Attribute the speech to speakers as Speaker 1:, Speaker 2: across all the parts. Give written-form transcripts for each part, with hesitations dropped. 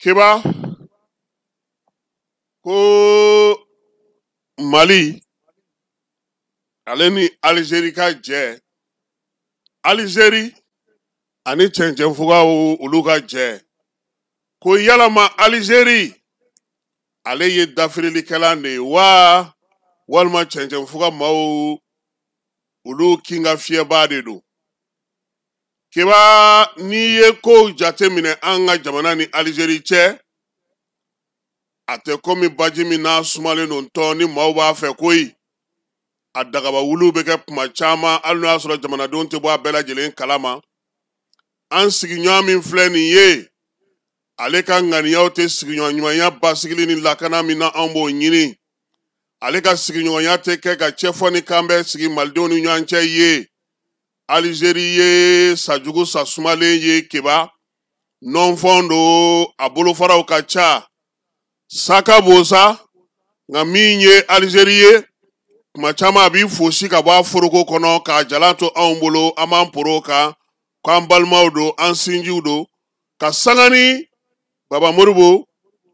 Speaker 1: Keba ko Mali ale ni Alizeri ka jɛ, Alizeri ani cɛncɛnfugaw olu ka jɛ, ko yalama Alizeri ale ye dafirilikɛla de ye wa, walima cɛncɛnfuga maaw olu kinka fiyɛbaa de don. Keba, n'i ye kow jateminɛ an ka jamana ni Alizeri cɛ, a tɛ komi baji min n'a sumalen don tɔn ni maaw b'a fɛ koyi. A dagaba wuluw bɛ kɛ kuma caman, hali n'o y'a sɔrɔ jamanadenw tɛ bɔ a bɛɛ lajɛlen kalama. An sigiɲɔgɔn min filɛ nin ye, ale ka ŋaniyaw tɛ sigiɲɔgɔn ɲumanya basigili ni lakana min na anw b'o ɲini. Ale ka sigiɲɔgɔnya tɛ kɛ ka cɛfɔ ni kanbɛn sigi malidenw ni ɲɔgɔn cɛ ye. Alizeri ye sajugu sasumalen ye Keba, nɔnfɔn don, a bolofaraw ka ca, saka b'o sa. Nka min ye Alizeri ye, kuma caman a b'i fosi ka bɔ a foroko kɔnɔ k'a jalan to anw bolo, an b'an poro kan k'an balimaw don, an sinjiw don. Ka sanga ni Baba Modibo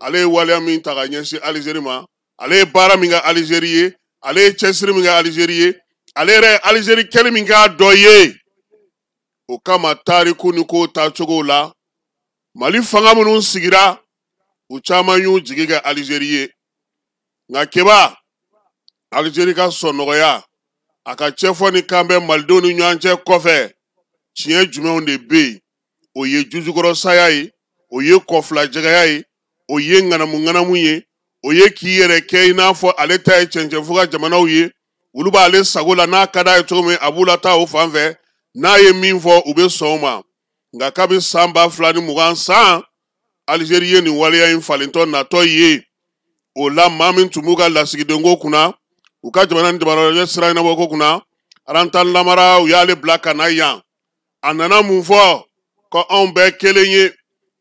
Speaker 1: ale ye waleya min ta ka ɲɛsin Alizeri ma, ale ye baara min kɛ Alizeri ye, ale ye cɛsiri min kɛ Alizeri ye, ale yɛrɛ ye Alizeri kɛli min k'a dɔ ye, o kama tariku ni kow taacogo la, Mali fanga minnu sigira, u caman y'u jigi kɛ Alizeri ye. Nka Keba, Alizeri ka sɔnnɔgɔya, a ka cɛfɔ ni kanbɛn malidenw ni ɲɔgɔn cɛ kɔfɛ, tiɲɛ jumɛnw de bɛ yen? O ye jujukɔrɔsaya ye, o ye kɔfilajɛgɛya ye, o ye ŋanamu-ŋanamu ye, o ye k'i yɛrɛ kɛ i n'a fɔ ale ta ye cɛncɛnfuga jamanaw ye, olu b'ale sago la, n'a ka d'a ye cogo min a b'u lataa o fan fɛ, n'a ye min fɔ u bɛ sɔn o ma. Nka kabi san 2020 san, Alizeri ye nin waleya in falentɔ natɔ ye. O la, maa min tun b'u ka lasigidenko kunna, u ka jamana ni jamana wɛrɛ sira ɲɛnabɔko kunna, Arantan Lamara, u y'ale bila ka na yan. A nana mun fɔ? Ko anw bɛɛ kelen ye,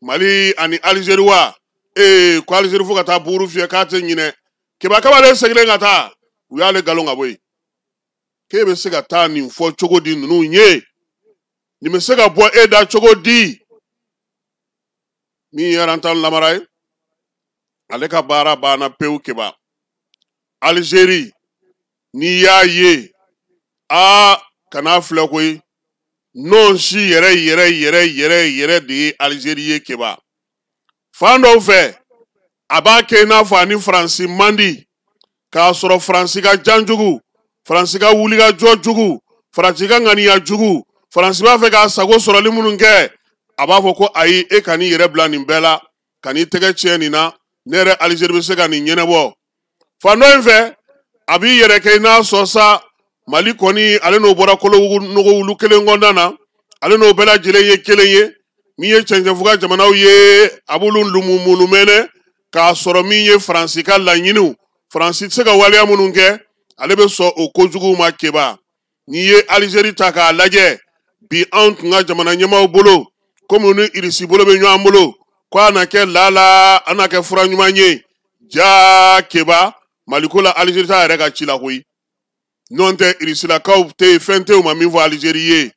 Speaker 1: Mali ani Alizeri wa. Ee, ko Alizeri fo ka taa buuru fiyɛ k'a tɛ ɲinɛ. Keba, kabale seginnen ka taa, u y'ale galon ka bɔ yen. K'e bɛ se ka taa nin fɔ cogo di ninnu ye? Nin bɛ se ka bɔ e da cogo di? Min ye Arantan Lamara ye, ale ka baara banna pewu. Keba, Alizeri, n'i y'a ye, aa, kan'a filɛ koyi, nɔn si yɛrɛ yɛrɛ yɛrɛ yɛrɛ yɛrɛ de ye Alizeri ye. Keba, fan dɔw fɛ a b'a kɛ i n'a fɔ a ni Faransi man di, k'a sɔrɔ Faransi ka jan jugu, Faransi ka wulikajɔ jugu, Faransi ka ŋaniya jugu, Faransi b'a fɛ k'a sago sɔrɔli minnu kɛ, a b'a fɔ ko ayi, e kan'i yɛrɛ bila nin bɛɛ la, kan'i tɛgɛ tiɲɛ nin na, ne yɛrɛ Alizeri bɛ se ka nin ɲɛnabɔ. Fan dɔ in fɛ, a b'i yɛrɛ kɛ i n'a sɔn sa, Mali kɔni, ale n'o bɔra kolo nɔgɔwulu kelen kɔnɔna na, ale n'o bɛɛ lajɛlen ye kelen ye. Min ye cɛncɛnfuga jamanaw ye, a b'olu lumumulumɛnɛ, k'a sɔrɔ min ye Faransi ka laɲiniw, Faransi tɛ se ka waleya minnu kɛ, ale bɛ sɔn o kojuguw ma. Keba, n'i ye Alizeri ta k'a lajɛ bi, anw tun ka jamana ɲɛmaaw bolo, komi ni Irisi bolo bɛ ɲɔgɔn bolo, ko a na kɛ lala, a na kɛ fura ɲuman ye. Jaa Keba, Maliko la, Alizeri t'a yɛrɛ ka ci la koyi. N'o tɛ, Irisilakaw tɛ yen, fɛn tɛ u ma min fɔ Alizeri ye.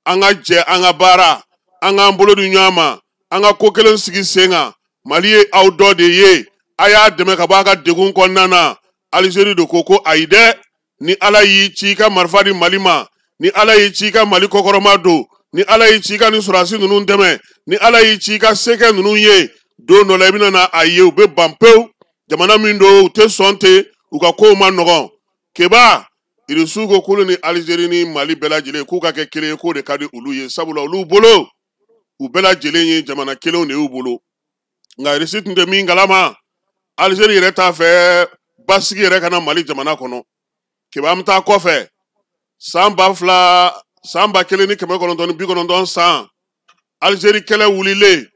Speaker 1: An ka jɛ, an ka baara, an k'an bolo di ɲɔgɔn ma, an ka ko kelen sigi sen kan. Mali ye aw dɔ de ye, a y'a dɛmɛ ka bɔ a ka degun kɔnɔna na. Alizeri de ko ko ayi dɛ, ni Ala y'i ci i ka marifa di Mali ma, ni Ala y'i ci i ka Mali kɔkɔrɔma don, ni Ala y'i ci i ka nin sɔrɔdasi ninnu dɛmɛ, ni Ala y'i ci i ka se kɛ ninnu ye, don dɔ la i bɛna na a ye u bɛ ban pewu. Jamana min don, u tɛ sɔn ten, u ka kow ma nɔgɔn. Keba, Irisiw ko k'olu ni Alizeri ni Mali bɛɛ lajɛlen k'u ka kɛ kelen ye, k'o de ka di olu ye, sabula olu bolo, u bɛɛ lajɛlen ye jamana kelenw de y'u bolo. Nka Irisi tun tɛ min kalama, Alizeri yɛrɛ t'a fɛ basigi yɛrɛ ka na Mali jamana kɔnɔ. Keba, an bɛ taa kɔfɛ, san 2000, san 1990 san, Alizeri kɛlɛ wulilen,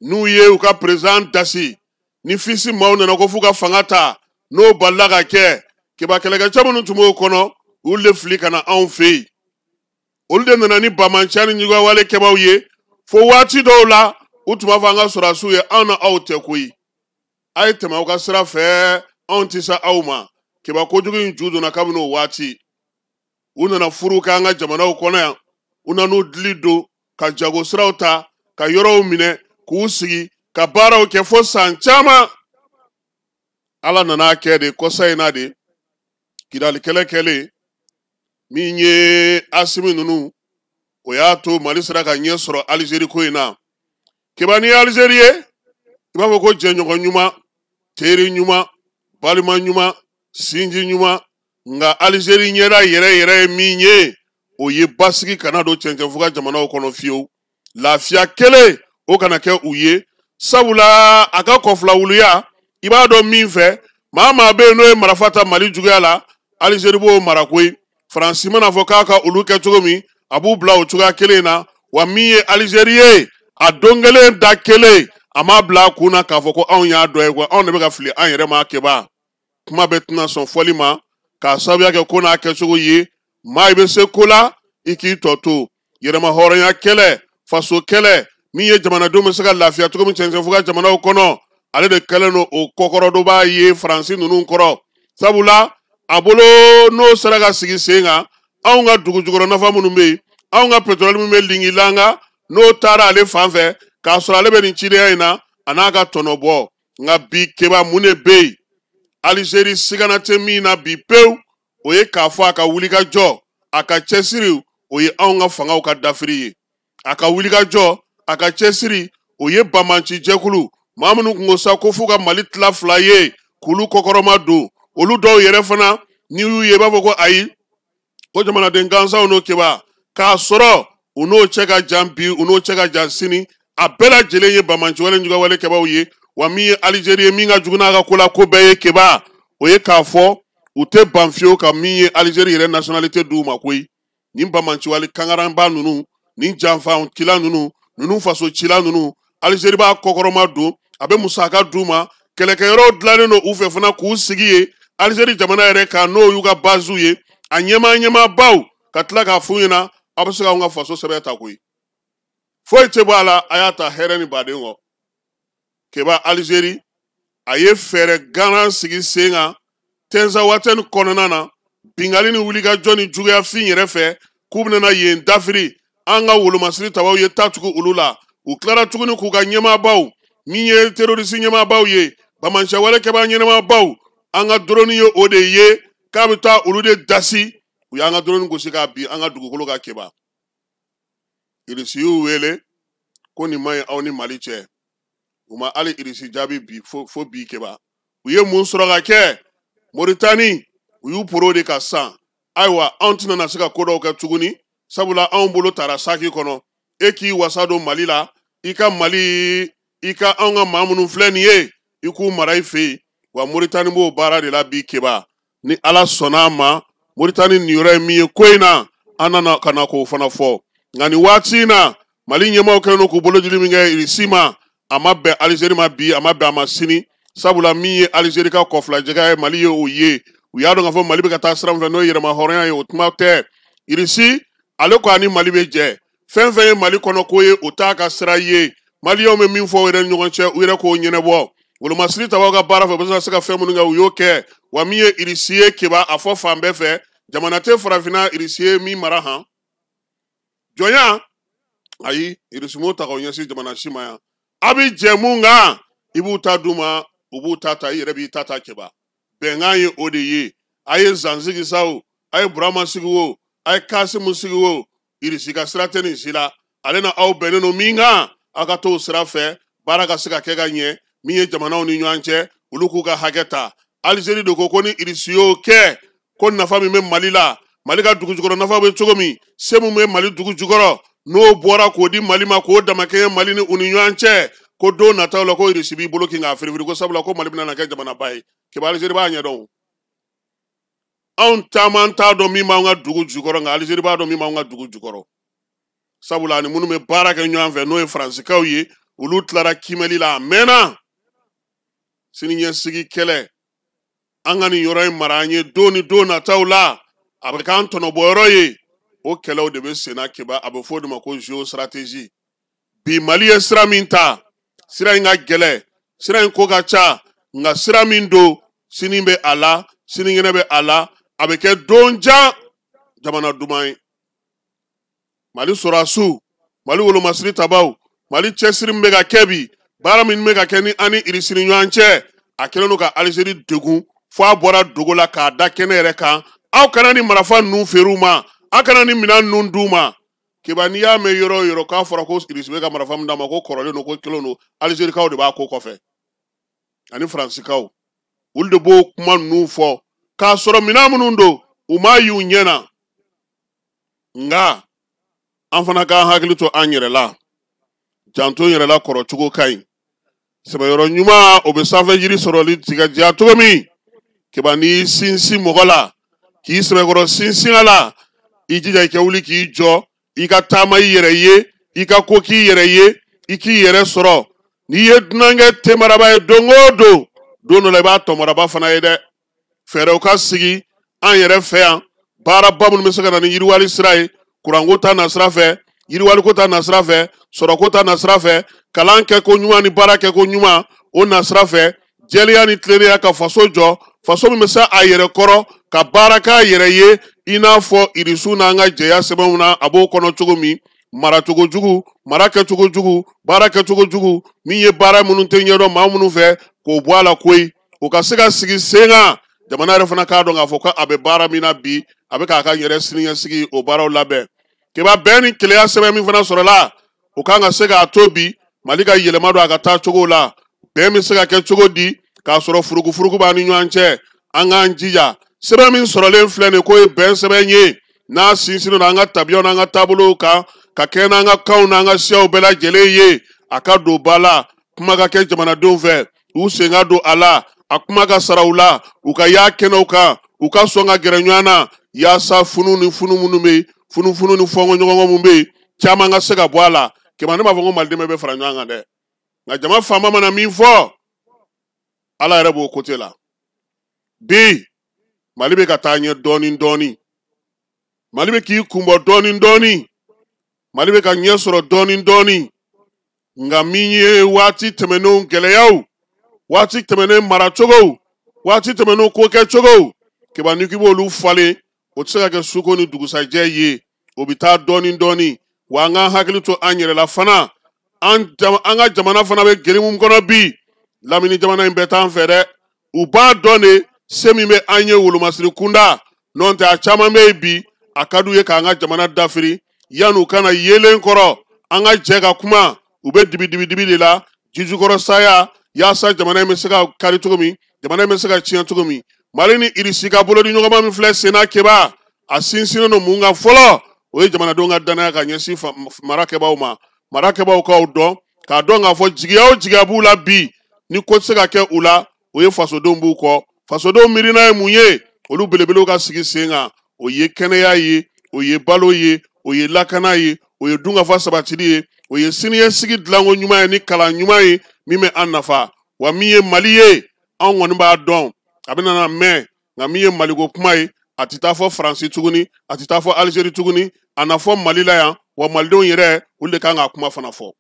Speaker 1: n'u ye u ka président dasi, ni FIS maaw nana ko f'u ka fanga ta, n'o balila ka kɛ. Keba, kɛlɛkɛcɛ minnu tun b'o kɔnɔ, olu de fili ka na anw fɛ yen. Olu de nana ni bamanciya ni ɲugawale kɛbaaw ye, fo waati dɔw la u tun b'a fɔ an ka sɔrɔdasiw ye, anw na aw tɛ koyi, a ye tɛmɛ aw ka sira fɛ, anw tɛ se aw ma. Keba, kojugu in ju donna kabini o waati. U nana furu kɛ an ka jamanaw kɔnɔ yan, u nan'u dili don ka jago siraw ta, ka yɔrɔw minɛ k'u sigi. ka baaraw kɛ fo san caman. Ala nana kɛ de kɔsa in na de Kidali kɛlɛ kɛlen min ye Asimi ninnu, o y'a to Mali sera ka ɲɛ sɔrɔ Alizeri ko in na. Keba, n'i ye Alizeri ye, i b'a fɔ ko jɛɲɔgɔn ɲuman, teri ɲuman, balima ɲuman, sinji ɲuman. Nka Alizeri ɲɛda yɛrɛ yɛrɛ ye min ye, o ye basigi kana don cɛncɛnfuga jamanaw kɔnɔ fiyewu, lafiya kelen o kana kɛ u ye. Sabula a ka kɔfilawuluya, i b'a dɔn min fɛ, maa maa bɛ yen n'o ye marifa ta Mali juguya la, Alizeri b'o mara koyi. Faransi mana fɔ k'a ka olu kɛ cogo min, a b'u bila o cogoya kelen na. Wa min ye Alizeri ye, a don kelen da kelen, a m'a bila a kun na k'a fɔ ko anw y'a dɔ ye ko anw de bɛ ka fili an yɛrɛ ma. Keba, kuma bɛ tɛna sɔn fɔli ma k'a sababuya kɛ ko n'a kɛcogo ye. Maa i bɛ se ko la, i k'i tɔ to. Yɛrɛma hɔrɔnya kɛlɛ, faso kɛlɛ, min ye jamanadenw bɛ se ka lafiya cogo min cɛncɛnfuga jamanaw kɔnɔ, ale de kɛlen don o kɔkɔrɔdonbaa ye Faransi ninnu kɔrɔ. Sabula a bolo n'o sera ka sigi sen kan, anw ka dugu jukɔrɔ nafa minnu bɛ yen, anw ka pétrole min bɛ Lingilanga, n'o taara ale fan fɛ k'a sɔrɔ ale bɛ nin cidenya in na, a n'a ka tɔnɔ bɔ. Nka bi Keba, mun de bɛ yen? Alizeri sigana tɛ min na bi pewu, o ye k'a fɔ a ka wulikajɔ, a ka cɛsiri, o ye anw ka fangaw ka dafiri ye. A ka wulikajɔ, a ka cɛsiri, o ye banbanci jɛkulu maa minnu kun ko sa ko f'u ka Mali tila fila ye k'olu kɔkɔrɔma don. Olu dɔw yɛrɛ fana, n'i y'u ye, i b'a fɔ ko ayi, ko jamanaden gansanw n'o. Keba, k'a sɔrɔ u n'o cɛ ka jan bi, u n'o cɛ ka jan sini, a bɛɛ lajɛlen ye banbanci wale juguya wale kɛbaaw ye. Wa min ye Alizeri ye, min ka jugu n'a ka ko la ko bɛɛ ye, Keba, o ye k'a fɔ u tɛ ban fiyewu ka min ye Alizeri yɛrɛ nationalité d'u ma koyi. Nin banbanci wale kangaranba ninnu, nin janfankila ninnu, ninnu faso cila ninnu, Alizeri b'a kɔkɔrɔma don, a bɛ musaka d'u ma, kɛlɛkɛyɔrɔw dilannen don u fɛ fana k'u sigi yen Alizeri jamana yɛrɛ kan, n'o y'u ka baziw ye, a ɲɛmaa ɲɛmaabaw ka tila k'a f'u ɲɛna aw bɛ se k'anw ka faso sɛbɛn ta koyi, foyi tɛ bɔ a la, a y'a ta hɛrɛ ni baden kɔ. Keba, Alizeri a ye fɛɛrɛ ganan sigi sen kan Tɛnzawatɛni kɔnɔna na, bingali ni wulikajɔ ni juguya fin yɛrɛ fɛ, k'u bɛna yen dafiri. An ka wolomasiri tabaw ye ta tugu olu la. U tilara tuguni k'u ka ɲɛmaabaw, min ye terroriste ɲɛmaabaw ye, banbanciya wale kɛbaa ɲɛnamaabaw, an ka drone ye o de ye k'a bɛ taa olu de dasi. U y'an ka drone gosi k'a bin an ka dugukolo kan. Keba, Irisi y'u wele ko nin man ɲi aw ni Mali cɛ. U ma hali Irisi jaabi bi fo bi. Keba, u ye mun sɔrɔ ka kɛ? Moritani, u y'u poro de ka san. Ayiwa, anw tɛna na se ka ko dɔw kɛ tuguni, sabula anw bolo taara saki kɔnɔ. E k'i wasa don Mali la, i ka Mali, i ka anw ka maa minnu filɛ nin ye, i k'u mara i fɛ yen. Wa Moritani b'o baara de la bi. Keba, ni Ala sɔnna a ma, Moritani niyɔrɔ ye min ye ko in na, an nana ka na k'o fana fɔ. Nka nin waati in na, Mali ɲɛmaaw kɛlen don k'u bolo dili min kɛ Irisi ma, a ma bɛn Alizeri ma bi, a ma bɛn a ma sini. Sabula min ye Alizeri ka kɔfilajɛgɛ ye, Mali ye o ye. U y'a dɔn k'a fɔ Mali bɛ ka taa sira min fɛ, n'o ye yɛrɛma hɔrɔnya ye, o kuma tɛ. Irisi ale ko a ni Mali bɛ jɛ fɛn fɛn ye Mali kɔnɔ ko ye, o t'a ka sira ye. Maliyɛnw bɛ min fɔ u yɛrɛ ni ɲɔgɔn cɛ, u yɛrɛ k'o ɲɛnabɔ. Wolomasiri tabaw ka baara fɛ, u bɛ se ka fɛn minnu kɛ, u y'o kɛ. Wa min ye Irisi ye, Keba, a fɔ fan bɛɛ fɛ, jamana tɛ farafinna Irisi ye min mara han jɔnya. Ayi, Irisi m'o ta k'o ɲɛsin jamana si ma yan. A bɛ jɛ mun kan, i b'u ta d'u ma, u b'u ta ta, i yɛrɛ b'i ta ta. Keba, bɛnkan ye o de ye. A ye zan sigi sa o, a ye Burama sigi o, a ye Kasimu sigi o, Irisi ka sira tɛ nin si la. Ale na aw bɛnnen don min kan, aw ka t'o sira fɛ, baara ka se ka kɛ ka ɲɛ. Min ye jamanaw ni ɲɔgɔn cɛ, olu k'u ka hakɛ ta. Alizeri de ko ko ni Irisi y'o kɛ, ko nafa min bɛ Mali la, Mali ka dugu jukɔrɔ nafa bɛ cogo min, se min bɛ Mali dugu jukɔrɔ, n'o bɔra k'o di Mali ma, k'o damakɛɲɛ Mali ni u ni ɲɔgɔn cɛ, ko don nataw la ko Irisi b'i bolo kin k'a firifiri, ko sabula ko Mali bɛna kɛ jamanaba ye. Keba, Alizeri b'a ɲɛdɔn. Anw caman t'a dɔn min b'an ka dugu jukɔrɔ, nka Alizeri b'a dɔn min b'an ka dugu jukɔrɔ, sabula ani minnu bɛ baara kɛ ɲɔgɔn fɛ, n'o ye Faransikaw ye, olu tilara kimɛli la a mɛnna. Siniɲɛsigi kɛlɛ, an ka nin yɔrɔ in mara an ye don ni don nataw la, a bɛ k'an tɔnɔbɔyɔrɔ ye. O kɛlɛw de bɛ senna. Keba, a bɛ fɔ o de ma ko géostratégie. Bi Mali ye sira min ta, sira in ka gɛlɛn, sira in ko ka ca, nka sira min don, sini bɛ a la, sinikɛnɛ bɛ a la, a bɛ kɛ don jan jamana duman ye. Mali sɔrɔdasiw, Mali wolomasiri tabaw, Mali cɛsiri min bɛ ka kɛ bi Baara min bɛ ka kɛ ni an ni Irisi ni ɲɔgɔn cɛ, a kɛlen don ka Alizeri degun fo a bɔra dogo la k'a da kɛnɛ yɛrɛ kan. Aw kana ni marifa ninnu feere u ma, aw kana ni minɛn ninnu d'u ma. Keba, n'i y'a mɛn yɔrɔ o yɔrɔ k'a fɔra ko Irisi bɛ ka marifa min d'a ma ko kɔrɔlen don, ko kelen don, Alizerikaw de b'a ko kɔfɛ ani Faransikaw, olu de b'o kuma ninnu fɔ k'a sɔrɔ minɛn minnu don u m'a y'u ɲɛ na. Nka an fana k'an hakili to an yɛrɛ la, janto yɛrɛ la kɔrɔ cogo ka ɲi. Sɛbɛyɔrɔ ɲuman o bɛ sanfɛ jiri sɔrɔli tigɛ diya cogo min. Keba, n'i sinsin mɔgɔ la k'i sɛbɛkɔrɔ sinsin a la, i jija i ka wuli k'i jɔ, i ka taama i yɛrɛ ye, i ka ko k'i yɛrɛ ye, i k'i yɛrɛ sɔrɔ. N'i ye dunankɛ temaraba ye don o don, don dɔ la i b'a tɔmaraba fana ye dɛ. Fɛɛrɛw ka sigi an yɛrɛ fɛ yan, baaraba minnu bɛ se ka na ni yiriwali sira ye, kuranko ta nasira fɛ, yiriwaliko ta nasira fɛ, sɔrɔko ta nasira fɛ, kalan kɛko ɲuman ni baara kɛko ɲuman o nasira fɛ, jɛlenya ni tilennenya ka faso jɔ, faso min bɛ se a yɛrɛ kɔrɔ ka baara k'a yɛrɛ ye, i n'a fɔ Irisiw n'an ka jɛya sɛbɛnw na a b'o kɔnɔ cogo min. Maracogo jugu, mara kɛcogo jugu, baara kɛcogo jugu min ye baara minnu tɛ ɲɛdɔn maa minnu fɛ, k'o bɔ a la koyi, o ka se ka sigi sen kan. Jamana yɛrɛ fana k'a dɔn k'a fɔ ko a bɛ baara min na bi, a bɛ k'a ka yɛrɛ siniɲɛsigi o baaraw labɛn. Keba, bɛn ni kelenya sɛbɛn min fana sɔrɔla, o kan ka se k'a to bi Mali ka yɛlɛma don a ka taa cogo la. Bɛn bɛ se ka kɛ cogo di k'a sɔrɔ furukufuruku b'an ni ɲɔgɔn cɛ? An k'an jija, sɛbɛn min sɔrɔlen filɛ nin k'o ye bɛn sɛbɛn ye, n'a sinsinnen don an ka tabiyaw n'an ka taabolow kan, ka kɛɲɛ n'an ka kanw n'an ka siyaw bɛɛ lajɛlen ye, a ka don ba la, kuma ka kɛ jamanadenw fɛ, u sen ka don a la, a kuma ka sara u la, u ka y'a kɛnɛw kan, u ka sɔn ka gɛrɛ ɲɔgɔn na, yaasa funu ni funu minnu bɛ yen, funufunu ni fɔnkɔɲɔgɔnkɔ minnu bɛ yen, caman ka se ka bɔ a la. Kɛmɛ, ne m'a fɔ ko maliden bɛɛ bɛ fara ɲɔgɔn kan dɛ, nka jama fanba mana min fɔ, Ala yɛrɛ b'o kote la. Bi Mali bɛ ka taa ɲɛ dɔɔni dɔɔni, Mali bɛ k'i kunbɔ dɔɔni dɔɔni, Mali bɛ ka ɲɛ sɔrɔ dɔɔni dɔɔni. Nka min ye waati tɛmɛnenw gɛlɛyaw, waati tɛmɛnen maracogow, waati tɛmɛnenw kokɛcogow, Keba, n'i k'i b'olu falen, o tɛ se ka kɛ suko ni dugusajɛ ye, o bɛ taa dɔɔni dɔɔni. Wa an k'an hakili to an yɛrɛ la fana, an ka jamana fana bɛ geri mun kɔnɔ bi, lamini jamana in bɛɛ t'an fɛ dɛ. U b'a dɔn de se min bɛ an ye wolomasiri kunda, n'o tɛ a caman bɛ yen bi, a ka d'u ye k'an ka jamana dafiri yanni u kana yeelen kɔrɔ. An ka jɛ ka kuma, u bɛ dibi dibi dibi de la, jijukɔrɔ saya, yaasa jamana in bɛ se ka kari cogo min, jamana in bɛ se ka tiɲɛ cogo min. Mali ni Irisi ka bolodi ɲɔgɔnma min filɛ senna, Keba, a sinsinnen don mun kan fɔlɔ? O ye jamanadenw ka danaya ka ɲɛsin marakɛbaaw ma. Marakɛbaaw k'aw dɔn, k'a dɔn k'a fɔ jigiya o jigiya b'u la bi, ni ko tɛ se ka kɛ u la, o ye fasodenw b'u kɔ. Fasodenw miirina ye mun ye? Olu belebelew ka sigi sen kan, o ye kɛnɛya ye, o ye balo ye, o ye lakana ye, o ye dunkafa sabatili ye, o ye siniɲɛsigi dilanko ɲuman ye ni kalan ɲuman ye min bɛ an nafa. Wa min ye Mali ye, anw kɔni b'a dɔn a bɛna na mɛn, nka min ye Maliko kuma ye, a tɛ taa fɔ Faransi tuguni, a tɛ taa fɔ Alizeri tuguni, a na fɔ Mali la yan. Wa malidenw yɛrɛ, olu de kan k'a kuma fana fɔ.